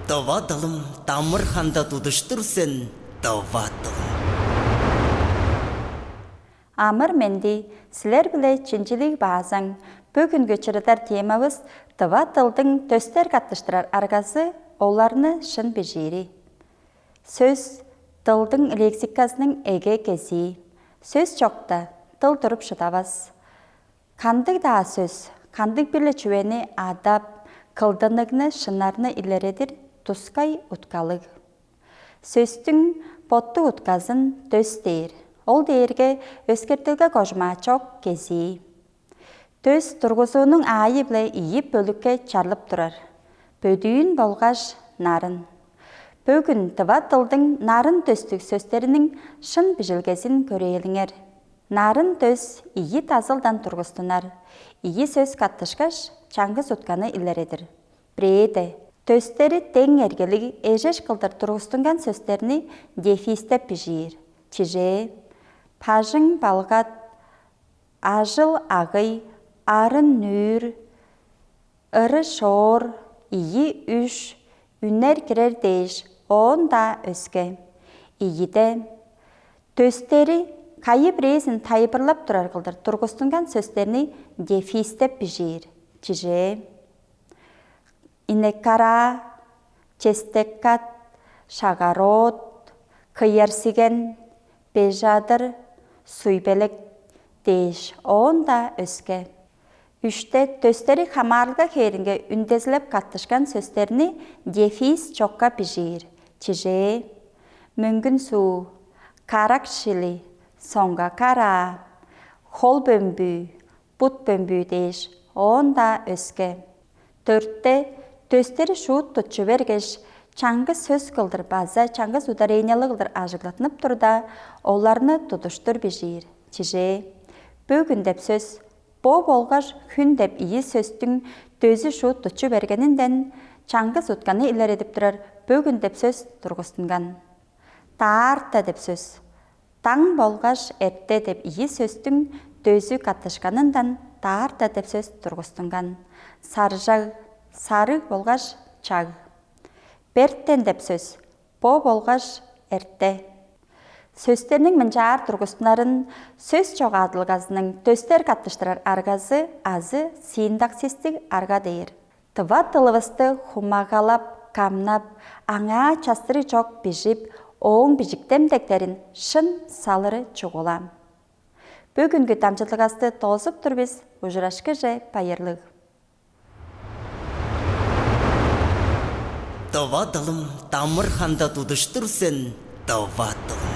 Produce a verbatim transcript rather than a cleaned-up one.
Дывадылым, дамыр-ханда тудуштур сен, дывадылым. Амыр-менди, силер-биле чинчилиг баазаң. Бүгүнгү чырыдар темавыс — дыва дылдың дөстер каттыштырар аргазы, оларны шын бижиири. Сөс — дылдың лексиказының эге кезии. Сөс чокта, дыл туруп шыдавас. Кандыг-даа сөс кандыг-бир-ле чүвени адап, кылдыныгны, шынарны илередир тускай уткалыг. Сөстүң боттуг утказын дөс дээр. Ол дээрге өскертилге кожумаа чок кезии. Дөс тургузуунуң аайы-биле ийи бөлүкке чарлып турар: бөдүүн болгаш нарын. Бөгүн дыва дылдың нарын дөстүг сөстериниң шын бижилгезин көрээлиңер. Нарын дөс ийи дазылдан тургустунар, ийи сөс каттышкаш, чаңгыс утканы илередир. Бирээде, дөстери дең эргелиг эжеш кылдыр тургустунган сөстерни дефистеп бижиир. Чижээ: бажың, балгат, ажыл, агый, арын, нүүр, ыры, шоор, ийи, үш, үнер, кирер дээш, оон-даа өске. Ийиде, дөстери кайы-бирээзин тайылбырлап турар кылдыр тургустунган сөстерни дефистеп бижиир. Чижээ: инек-караа, честек-кат, шагароот, кыяр-сиген, бежадыр, суйбелек дээш, оон-даа өске. Үште, дөстери хамаарылга хээринге үндезилеп каттышкан сөстерни дефис чокка бижиир. Чижээ: мөңгүн суу, карак шили, соңга караа, хол бөмбүү, бут бөмбүү дээш, оон-даа өске. Дөртте, дөстери шуут тутчу бергеш, чаңгыс сөс кылдыр база чаңгыс ударениялыг кылдыр ажыглаттынып турда, оларны тудуштур бижиир. Чижээ: бөгүн деп сөс «бо» болгаш «хүн» деп ийи сөстүң дөзү шуут тутчу бергенинден, чаңгыс утканы илередип турар «бөгүн» деп сөс тургустунган. «Даарта» деп сөс «таң» болгаш «эрте» деп ийи сөстүң дөзү каттышканындан «даарта» деп сөс тургустунган. «Саржаг» — сарыг болгаш чаг. «Бертен» деп сөс «бо» болгаш «эрте». Сөстерниң мынчаар тургустунарын сөс чогаадылгазының дөстер каттыштырар аргазы азы синтаксистиг арга дээр. Тыва дылывысты хумагалап, камнап, аңаа частырыг чок бижип, ооң бижик демдектерин шын салыры чугула. Бөгүнгү дамчыдылгавысты доозуп тур бис. Ужурашкыже, байырлыг. Дыва дылым, дамыр-ханда тудуштур сен, дыва дылым.